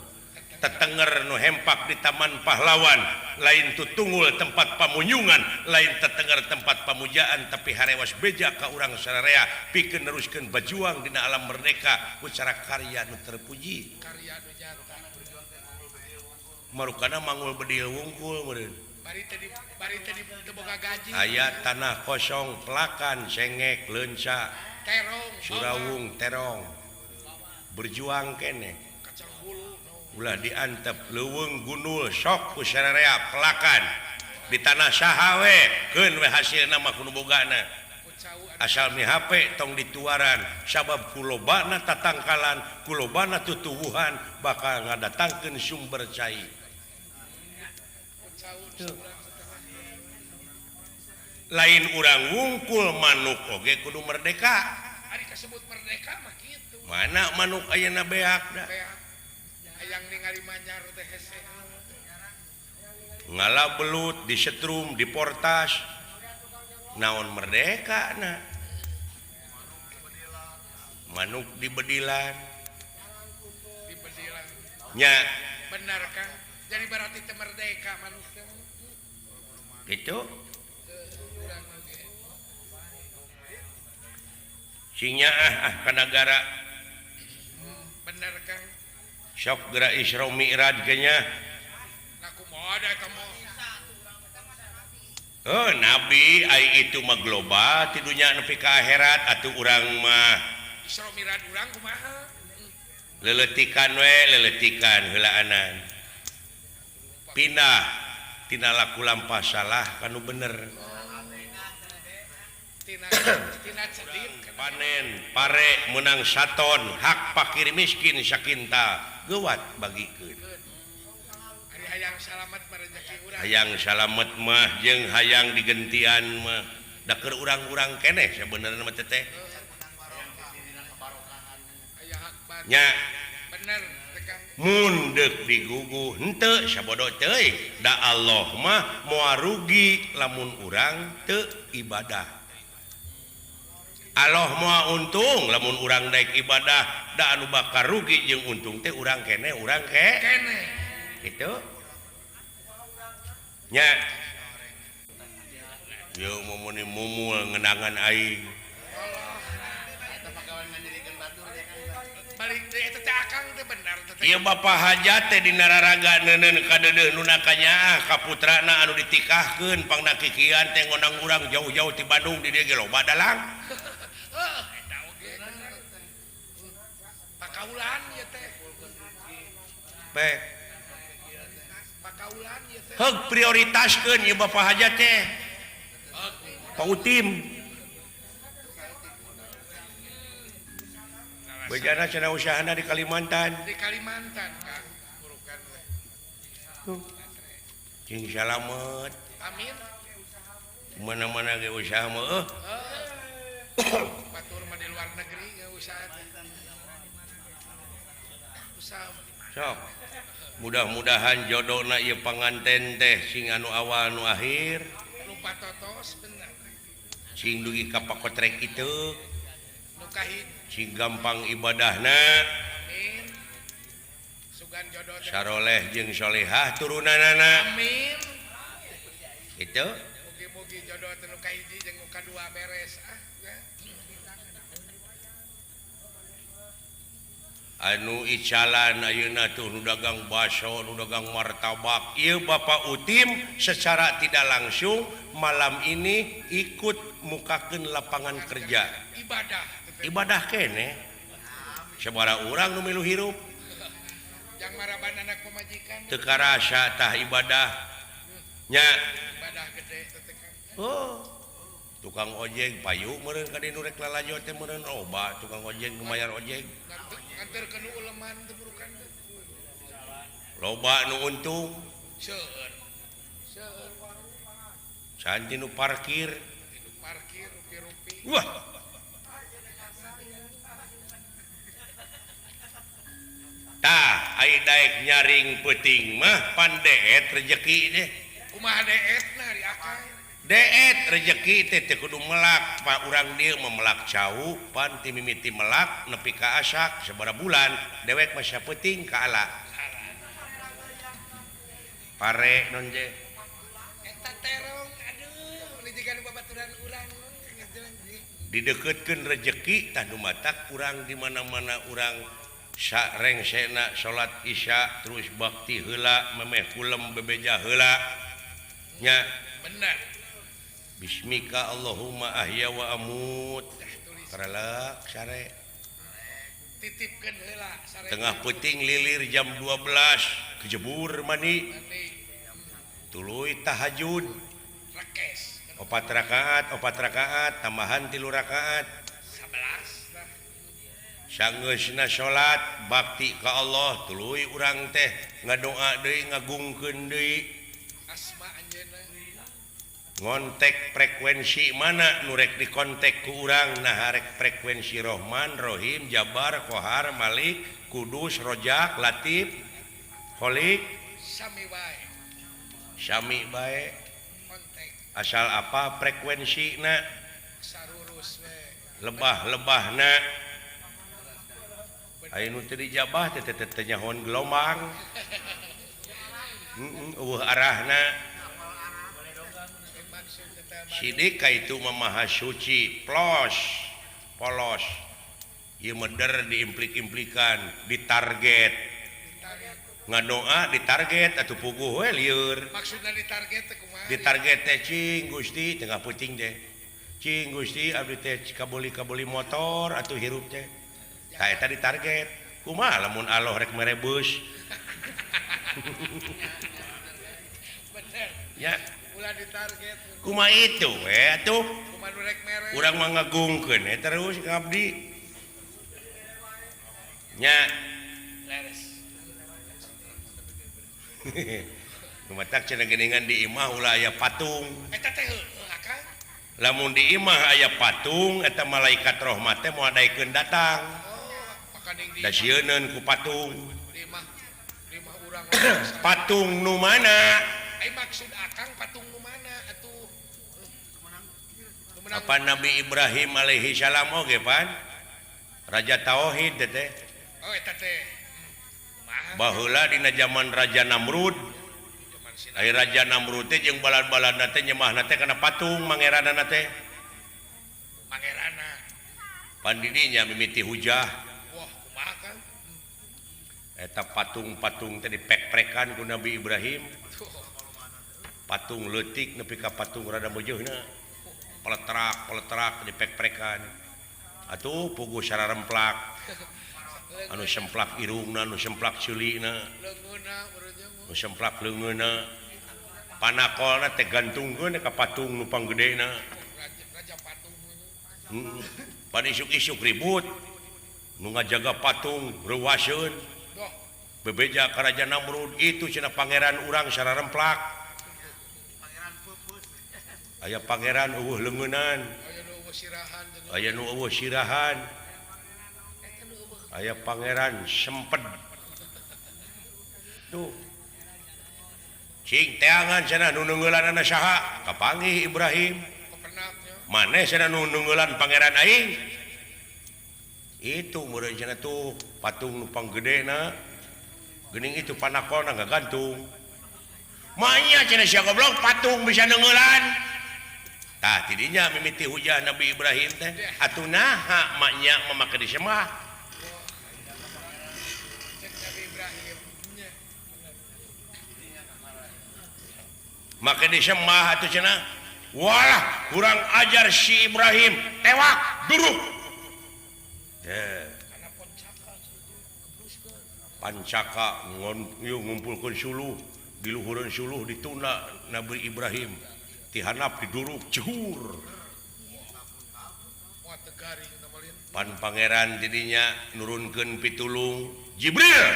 tetenger nu hempak di taman pahlawan lain tutunggul tempat pamunyungan lain tetenger tempat pamujaan tapi harewas beja ka urang sararea pikeun neruskeun bajuang dina alam merdeka ku cara karya nu terpuji. Karya nu nyata. Marukana mangul bedil wungkul meureun. Bari teh di bari teh di teu boga gaji. Aya tanah kosong pelakan sengek leunca terong surawung terong berjuang keneh. Kacang hulu ulah diantep leuweung gundul sok ku sararea pelakan di tanah saha we keun we hasilna mah kudu bogana asal mihape tong dituaran sabab kulobana tatangkalan kulobana tutuwuhan bakal ngadatangkeun sumber cai. Lain urang wungkul manuk oge kudu merdeka. Ari kasebut merdeka mah kitu. Mana manuk ayeuna beak da? Beak. Hayang ningali manyar teh hese. Ngala belut disetrum diportas. Naon merdeka na? Manuk dibedilan. Dibedilan. Nya. Benar Kang. Jadi berarti teh merdeka manuk teh. Gitu. Sinya ah ka nagara. Bener Kang. Sok geura Isra Mi'raj ge nya. Nah kumaha da eta mah. Oh, nabi ai itu mah global ti dunya nepi ka akhirat atuh urang mah. Isra Miraj urang kumaha? Leletikan we, leletikan heulaanan. Pindah tina laku lampah salah kanu bener. Tina tina cedit Panen pare menang saton hak pakir miskin sakinta geuwat bagikeun. Ari hayang salamet mah rezeki urang. Hayang salamet mah jeung hayang digentian mah da keur urang-urang keneh sabenerna mah teh. Aya hak batur. Nya Bener teh Kang. Mun deuk digugu henteu sabodo teuing da Allah mah moal rugi lamun urang teu ibadah. Allah moal untung lamun urang daek ibadah da anu bakal rugi jeung untung teh urang keneh urang ke Keneh. Gitu. Nya. Yeuh mumuni mumul ngenangan aing. Balik deui eta teh akang teh bener teh. Ieu bapa hajat teh dina raraga neuneu kadeudeuh nu nakanyaah ka putrana anu ditikahkeun pangna kikian teh ngondang urang jauh-jauh ti Bandung di dieu ge loba dalang. Heuh, eta oge bener. Pakaulan ieu teh. Baik. Pakaulan ieu teh. Heug prioritaskeun ieu bapa hajat teh. Pak Utim. Bejana cenah usahana di Kalimantan. Di Kalimantan, Kang. Burukan we. Cing salamet. Amin. Mana-mana ge usaha mah eueuh. Heuh. Batur mah di luar negeri ge usaha teh. Usaha mah di mana? Sok. Mudah-mudahan jodona ieu panganten teh sing anu awal nu akhir. Lupa totos bener. Sing dugi ka pakotrek kitu. Nu kahiji. Sing gampang ibadahna. Amin. Sugan jodoh teh. Saroleh jeung solehah turunanana. Amin. Gitu. Mugi-mugi jodoh teh nu kahiji jeung nu kadua beres ah. Ya. Anu icalan ayeuna tuh nu dagang baso, nu dagang martabak. Ieu Bapak Utim secara tidak langsung malam ini ikut mukakeun lapangan kerja. Ibadah. Ibadah keneh. Sabaraha urang nu milu hirup. Jang maraban anak pamajikan. Teu karasa tah ibadah. Nya. Ibadah gede teh teh Kang. Oh. Tukang ojek payu meureun ka dieu nu rek lalajo teh meureun loba tukang ojek nu mayar ojek. Nganterkeun nu uleman teh burukan teh. Loba nu untung. Seueur. Seueur. Santi nu parkir. Nu parkir rupi-rupi. Wah. Tah, ai daek nyaring peuting mah pan deet rejeki teh. Kumaha deetna di akang? Deet rejeki teh teu kudu melak, pa urang dieu mah melak cau, pan ti mimiti melak nepi ka asak sabaraha bulan, dewek mah sapeuting ka ala. Pare non je. Eta terong aduh, jiga nu babaturan urang Dideukeutkeun rejeki tah nu matak urang di mana-mana urang sarengsena salat isya terus bakti heula memeh kulem bebeja heula nya bener. Bismika Allahumma ahya wa amut. Karelek sare. Titipkeun heula sare. Tengah peuting lilir jam 12 kejebur mandi. Tuluy tahajud. Rekes. 4 rakaat, tambahan 3 rakaat. 11 tah. Sanggeusna salat bakti ka Allah tuluy urang teh ngadoa deui ngagungkeun deui. Asma anjeunna. Ngontek frekuensi mana nu rek dikontek ku urang nah rek frekuensi Rohman, Rohim, Jabar, Kohar, Malik, Kudus, Rojak, Latif, Kholik, sami bae. Sami bae. Kontek. Asal apa frekuensina? Sarurus we. Lebah-lebahna. Aya nu teu dijabah teh teh nyahoan gelombang. Heeh, eueuh arahna. Sidik ka itu mah maha suci, plos, polos. Ieu meder diimplik-implikan, ditarget. Ngadoa ditarget atuh puguh we lieur. Maksudna ditarget teh kumaha? Ditarget teh cing Gusti tengah peuting teh. Cing Gusti abdi teh kabeli-kabeli motor atuh hirup teh. Tah eta ditarget. Kumaha lamun Allah rek mere beus? Bener. Ya. Ulah ditarget. Kumaha itu we atuh? Kumaha nu rek mere? Urang mah ngagungkeun we terus ka abdi. Nya. Leres. Kumatak cenah geuningan di imah ulah aya patung. Eta teh heueuh akang. Lamun di imah aya patung eta malaikat rahmat teh moal daekeun datang. Oh, makaning di Da sieuneun ku patung. Di imah urang. Patung nu mana? Ai maksud akang patung nu mana atuh? Apa Nabi Ibrahim alaihi salam oge pan? Raja Tauhid teh. Oh eta teh. Baheula dina zaman Raja Namrud. Ai Raja Namrud teh jeung balad-baladna teh nyemahna teh kana patung mangeranana teh. Mangerana. Pan didinya mimiti hujah. Wah, kumaha Kang? Eta patung-patung teh dipek-prekan ku Nabi Ibrahim. Patung leutik nepi ka patung rada meujeuna. Peletrak-peletrak dipek-prekan. Atuh puguh sararemplak. Anu semplak irungna, anu semplak ceulina, anu semplak leungeunna. Panakolna teh gantungkeun ka patung nu panggedena. Pan isuk-isuk ribut. Nu ngajaga patung reuwaseun. Bebeja ka Raja Namrud itu cenah pangeran urang sararemplak. Aya pangeran eueuh leungeunan. Aya nu eueuh sirahan. Aya pangeran semped. Tuh. Cing teangan cenah nu neungeulanana saha? Kapanggih Ibrahim. Maneh cenah nu neungeulan pangeran aing? Itu meureun cenah tuh patung nu panggedena. Geuning itu panakolna ngagantung. Manya cenah sia goblok patung bisa neungeulan. Tah tidinya mimiti hujah Nabi Ibrahim teh. Atuh naha maknya mamake disembah. Maka disembah atuh cenah. Walah kurang ajar si Ibrahim, tewak duruk. Teh. Pancaka ngumpulkeun suluh, diluhureun suluh dituna Nabi Ibrahim. Tihanap diduruk jehur. Pan pangeran didinya nurunkeun pitulung Jibril.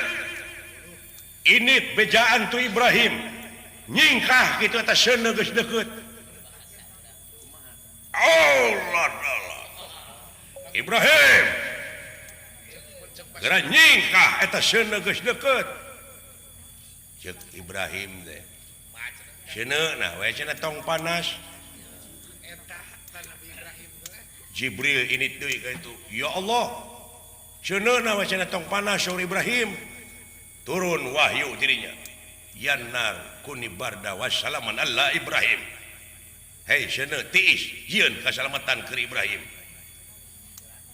Ini bejaan tu Ibrahim. Nyingkah kitu eta seuneu geus deukeut. Allah Allah. Ibrahim. Geura nyingkah eta seuneu geus deukeut. Ceuk Ibrahim teh. Seuneu nah we cenah tong panas. Jibril ini deui ka itu. Ya Allah. Seuneu nah we cenah tong panas saur Ibrahim. Turun wahyu dirinya. Yannar kuni barda wassalaman alla Ibrahim. Hei seuneu tiis jieun kasalamatan keur Ibrahim.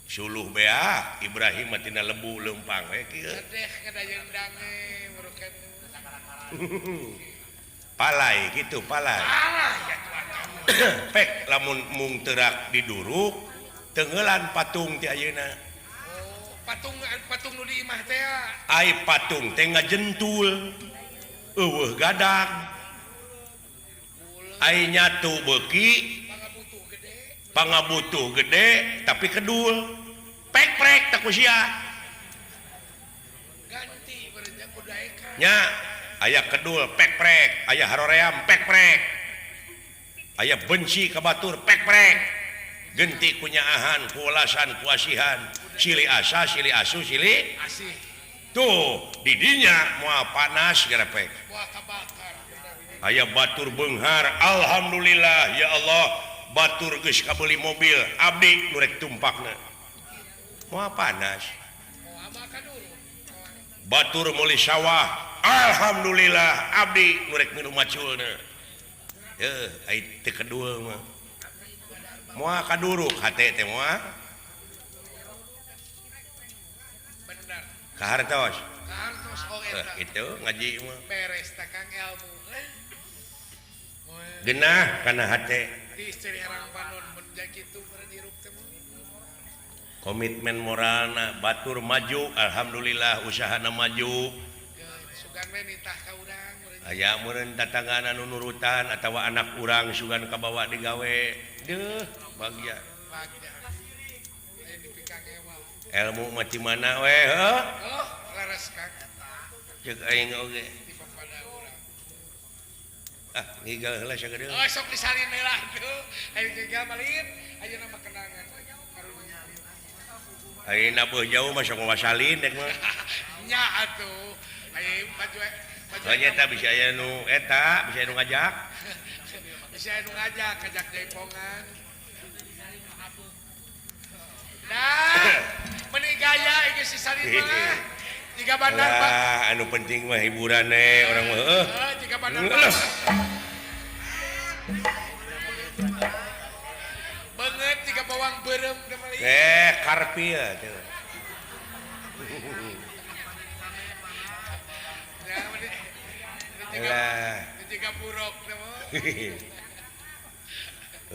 Suluh bea Ibrahim mah tina lebu leumpang we kieu. Palai kitu palai. Pek lamun mung teurak diduruk teunggeulan patung ti ayeuna. Oh, patung nu di imah teh. Ai patung teh ngajentul. Eueuh gadag. Ai nyatu beuki pangabutuh gede tapi kedul. Pek-prek tak ku sia. Ganti berenya ku daekan. Nya aya kedul pek-prek, aya haroream pek-prek. Aya benci ka batur pek-prek. Genti ku nyaahan, ku welasan, ku asihan. Silih asa, silih asu, silih asih. Tuh didinya moal panas gerepek. Aya batur beunghar, alhamdulillah ya Allah batur geus kabeuli mobil abdi nu rek tumpakna. Moal panas. Batur meuli sawah, alhamdulillah abdi nu rek minum maculna. Heuh, ai teu kedul mah. Moal kaduruk hate teh moal. Kahartos. Oh eta. Itu ngaji mah. Beres tah Kang ilmu. Genah kana hate. Di istri herang panon mun kitu meureun hirup teh. Komitmen moralna batur maju, alhamdulillah usahana maju. Sugan we nitah ka urang meureun. Aya meureun tatangga anu nurutan atawa anak urang sugan kabawa digawe. Deuh, bagja. Bagja. Aya dipikangewa. Ilmu mah ti mana we heuh? Oh, leres Kang. Ceuk aing oge. Di papada urang. Ah, ngigal heula sagedeung. Oh, sok disalin heula atuh. Ayo ngigal malin, ayeuna mah kenangan. Karunya. Ayeuna beuh jauh mah sok mawa salin dek mah. Nya atuh. Ayo baju baju. Oh, nyata bisa aya nu eta, bisa aya nu ngajak. Bisa aya nu ngajak, ngajak jaipongan. Nah, meni gaya geus disalin mah. Jika bandar Pak. Lah, anu penting mah hiburan we urang mah heuh. Heuh, jika bandar Lah. Banget jika bawang beureum teh mah. Eh, karpil tuh. Ya, meni Lah. jika buruk teh mah.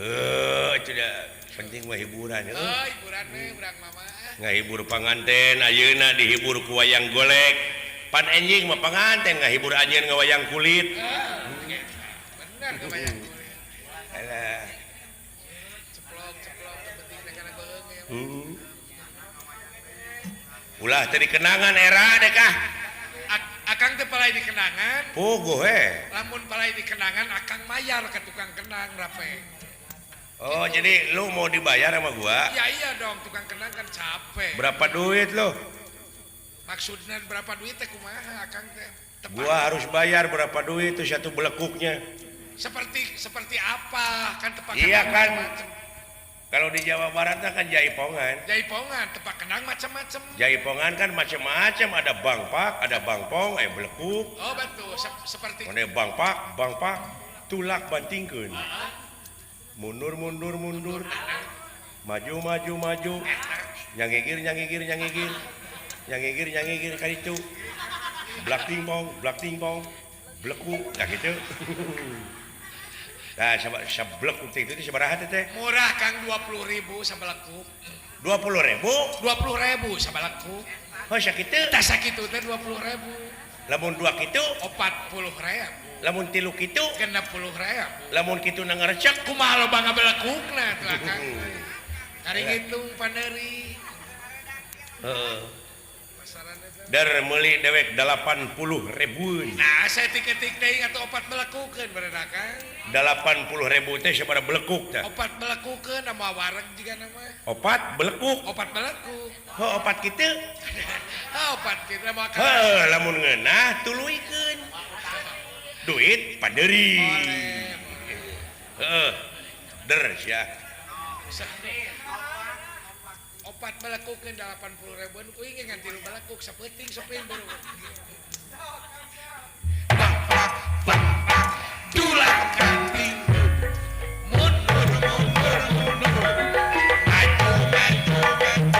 Heuh, itu dah penting mah hiburan heuh. Oh, hiburan we urang mah mah. Ngahibur panganten ayeuna dihibur ku wayang golek. Pan enjing mah panganten ngahibur anjeun ngawayang kulit. Bener ngawayang kulit. Alah. Ceplok-ceplok teu penting teh kana beung ya. Ulah teu dikenangan era dek ah. Akang teh palai dikenangan. Puguh we. Lamun palai dikenangan akang mayar ke tukang kenang rape. Oh, jadi lu mau dibayar sama gua? Ya iya dong, tukang kenang kan capek. Berapa duit lu? Maksudnya berapa duit teh kumaha akang teh? Tepat. Gua harus bayar berapa duit itu satu belekuknya. Seperti apa? Kan tepak Iya kenang kan. macam-macam. Kalau di Jawa Barat kan jaipongan. Jaipongan, tepak kenang macam-macam. Jaipongan kan macam-macam, ada bangpak, ada bangpong, belekuk. Oh betul, seperti Mana bangpak, bangpak, tulak bantingkeun. Mundur, mundur, mundur. Maju, maju, maju. Nyangigir, nyangigir, nyangigir. Nyangigir, nyangigir ka ditu. Blak tingpong, blak tingpong. Blekuk, nah gitu. Nah, sablekuk teh itu sabaraha teh? Murah Kang, 20.000 sabalekuk. 20.000? 20.000 sabalekuk. Oh, sakitu? Tah sakitu teh 20.000. Lamun dua kitu? 40.000. Lamun tilu kitu? 60.000. Lamun kitu na ngarecek? Kumaha loba ngabelekukna tuh Akang? Kari ngitung panderi. Heeh. Pasaran eta. Der meuli dewek 80.000. Nah, saya tiketik deui atuh opat belekukeun bener Akang. 80.000 teh sabaraha belekuk tah? Opat belekukeun nama wareg jiga nama. Opat belekuk. Opat belekuk. Heuh, opat kitu. Heuh, opat kitu mah akang. Heuh, lamun ngeunah tuluykeun. Duit panderi. Heeh. Der sia. Opat belekukeun 80.000 kuing ge ngan tilu belekuk sapeuting sok baru. Bangpak bangpak dulang kanting. Mundur mundur mundur. Maju maju maju.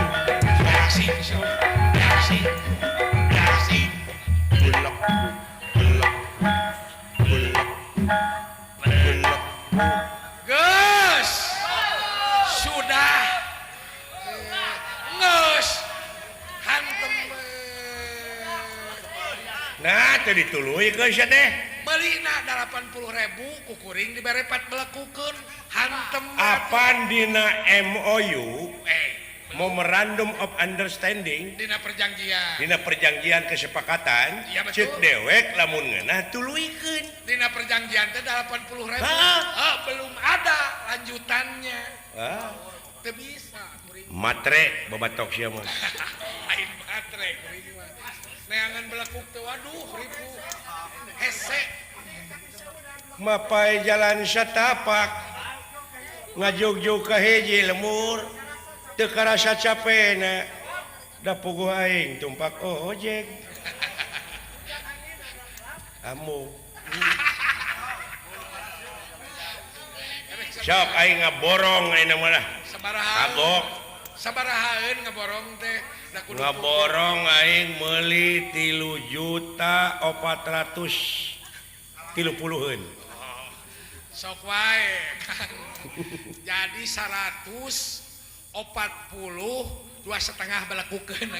Dasing sok dasing dasing. Belek belek belek belek. Geus. Sudah. Geus. Hantem. Nah, teu dituluykeun sia teh. Meulina 80.000 kukuring dibere pat belekukeun hantem. Apan dina MOU? Memorandum of Understanding. Dina perjanjian. Dina perjanjian kesepakatan. Iya, betul. Ceuk dewek lamun ngeunah tuluykeun. Dina perjanjian teh 80.000. Hah? Oh, belum ada lanjutannya. Hah? Teu bisa kuring. Matre babatok sia mah. Lain matre kuring mah. Neangan belekuk teh waduh ribu. Hese. Mapai jalan satapak ngajugjug ka hiji lemur teu karasa capena da puguh aing tumpak ojek. Amu. Sok aing ngaborong ayeuna mah lah. Sabaraha? Kagok. Sabarahaeun ngaborong teh? Da kudu Ngaborong aing meuli 3.430.000. Sok wae Kang. Jadi 142,5 belakukeun.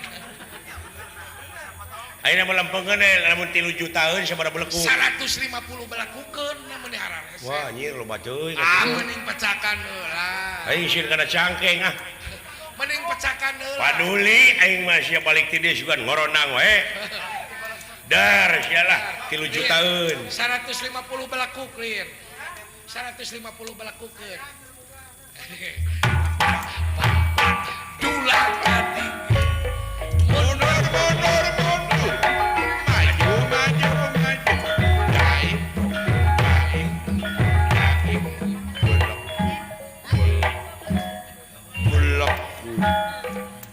Ayeuna mah lempengkeun we lamun 3 jutaan sabaraha beleku? 150 belakukeun mun dihararese. Wah anjir loba teuing. Ah mending pecakan heula. Aing sieun kana cangkeng ah. Mending pecakan heula. Paduli aing mah sia balik ti dieu sugan ngoronang we. Dar sia lah 3 jutaan. 150 belakukeun. 150 belakukeun. Dulang katiga. Mundur mundur mundur. Maju maju maju. Daik daik daik. Bulek bulek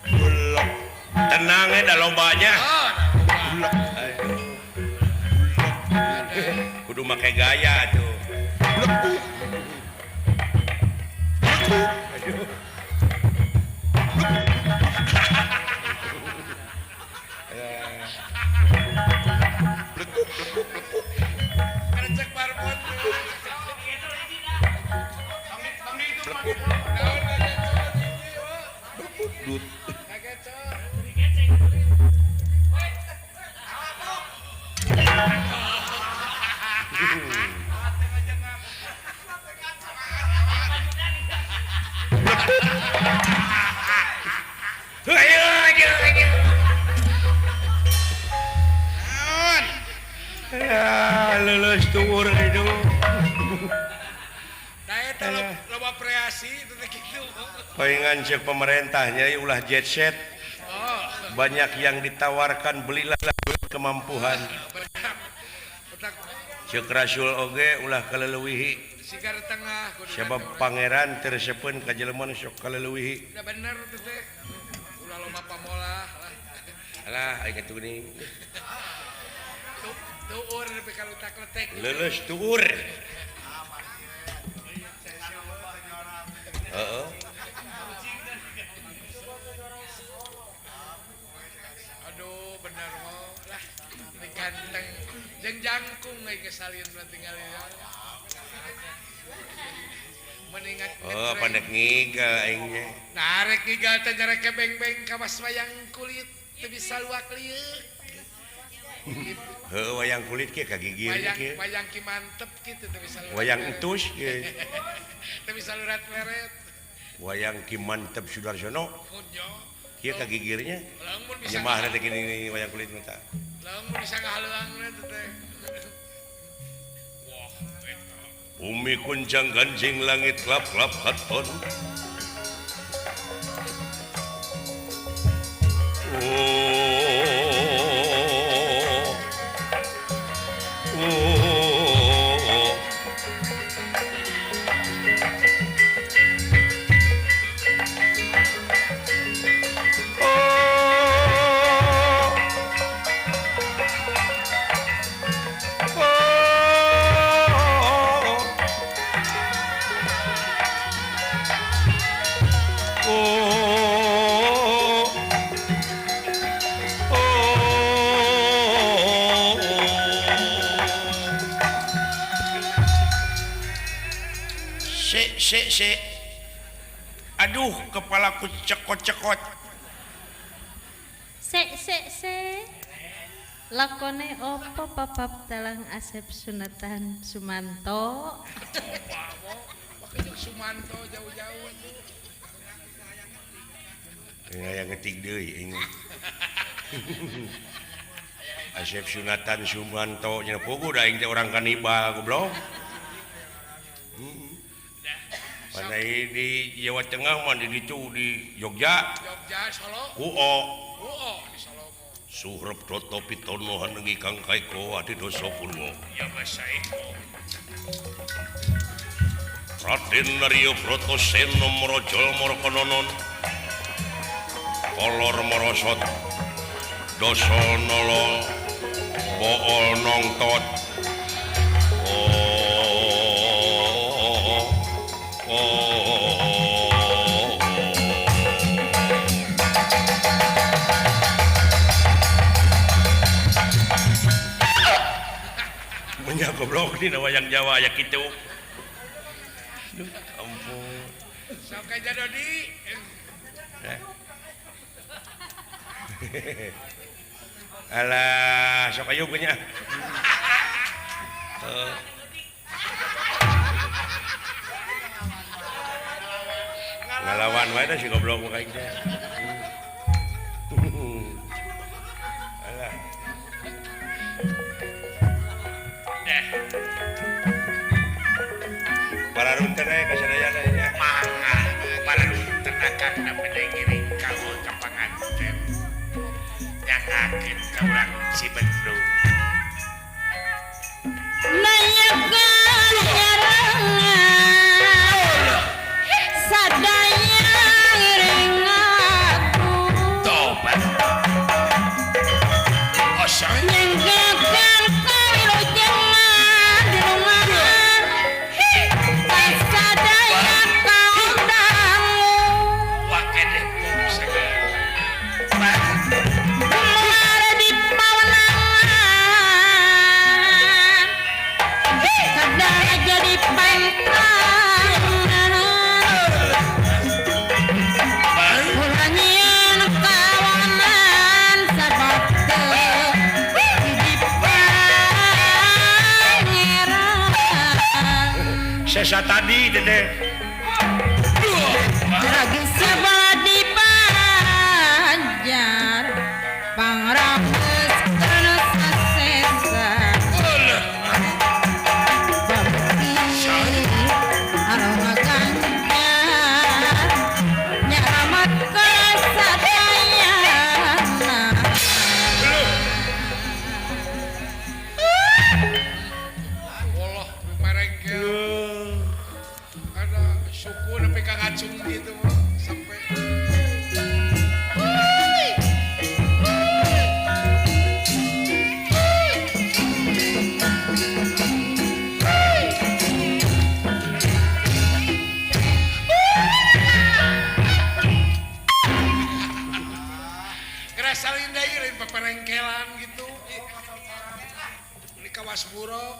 bulek. Tenang da lobanya. Oh, Bulek. Aduh. Kudu make gaya tuh. Bulek. Aduh. Blekuk blekuk blekuk. Kercek barbot. Blekuk. Naon kageco hiji, oh. Blekuk dut. Kageco. Ayo, ayo, ayo. Naon? Ya, lulus tuur itu. Nah, eta loba kreasi itu teh kitu. Palingan cek pemerintahnya ulah jet set. Oh, Banyak yang ditawarkan belilah kemampuan. Otak Cek Rasul oge ulah kaleuwihi. sigar tengah kudu Sebab pangeran teu resepeun ka jelema nu sok kaleuwihi. Udah bener teh teh. Ulah loba pamolah lah. Alah aing atuh geuning. Tuur nepi ka lutak letek. Leuleus tuur. Heeh. Aduh bener mah lah. Ini ganteng jeung jangkung euy geus salin mah tinggal ya. Mendingan Oh, pandek ngigal aing ge. Nah, rek ngigal teh nyarek beng-beng kawas wayang kulit teu bisa luak lieuk. Heuh wayang kulit kieu kagigir Wayang kieu. wayang ki mantep kitu teu bisa luak. Wayang entus kieu. Teu bisa lurat leret. Wayang ki mantep Sudarsono Kunyo. kieu kagigirnya. Lamun bisa Nyemahna teh gini wayang kulit mah tah. Lamun bisa ngahaleuangna teh teh. Wah, eta. Bumi kuncang ganjing langit klap-klap katon. Oh. Oh. Oh. Oh. Oh. Oh. Se se se. Aduh, kepalaku cekot-cekot. Se se se. Lakone opo papap dalang Asep Sunatan Sumanto? Pakai jeung Sumanto jauh-jauh atuh. Aya ngetik deui aing. Asep Sunatan Sumanto nya puguh da aing teh urang kanibal goblok. Pandai di Jawa Tengah mah di ditu di Jogja. Jogja Solo. Kuo. Kuo di Solo. Suhrep Toto Pitono hanengi Kang Kaiko Adi Doso Purwo. Ya Masaiko. Raden Naryo Brotoseno Morojol Morokononon. Kolor morosot. Doso nolo bool nongtot. Oh. Oh. Nya goblok dina wayang Jawa aya kitu. Duh, ampun. Sok aja Dodi. Alah, sok ayo nya. Ngalawan wae teh si goblok mah kaing teh. Alah. Deh. Pararunten we ka sadayana nya. Mangga, pararunten akang bade ngiring kaul ka panganten. Nyangakeun ka urang Cibendung. Nanyakeun nyarengan sadaya ngiring aku. Tobat. Osang. Nyengkekeun kawilujengan di rumah kasadaya kaum dangu. Wakedeh mung Kumar di pawenangan kadang jadi pangkangan. Ulah nyieun kawanan sabab teu di pangeran. Sesa tadi teh. Lagi sebelah di Banjar pangrames kana sasesa. Babukti aroma ganjar nyaramat kasadayana. Woloh merengkel. Ada suku nepi ka ngacung gitu mah sampai. Ngerasain deui lain paparengkelan gitu. Ini kawas buruk.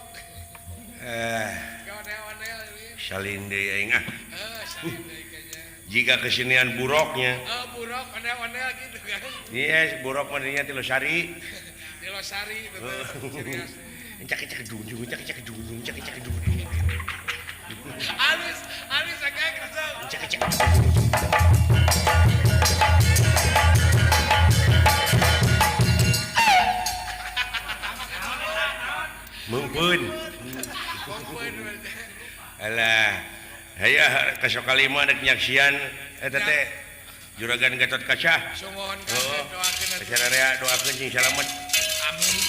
Gaonel-onel ini. Salin deui aing ah. Salin deui kayaknya. Jika kesenian buruknya. Buruk onel-onel gitu kan. Iya, buruk mah dinya ti Losari. Di Losari itu teh ciri khasnya. Cak cak dung cak cak dung cak cak dung. Halus, halus agak gitu. Cak cak. Mungkin. Alah, aya ka Sokalima rek nyaksian eta teh Juragan Gatot Kaca. Sungguhan kabeh doakeun atuh. Sararea doakeun sing salamet. Amin.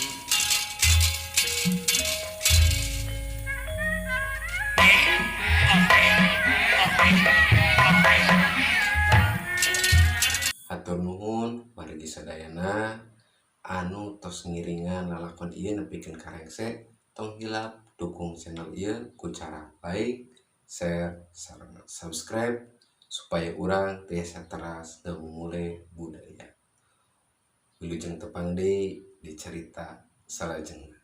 Hatur nuhun wargi sadayana anu tos ngiringan lalakon ieu nepikeun ka rengse. Tong hilap dukung channel ieu ku cara like, share, sareng subscribe supaya urang tiasa teras ngamumule budaya. Wilujeng tepang deui di carita salajengna.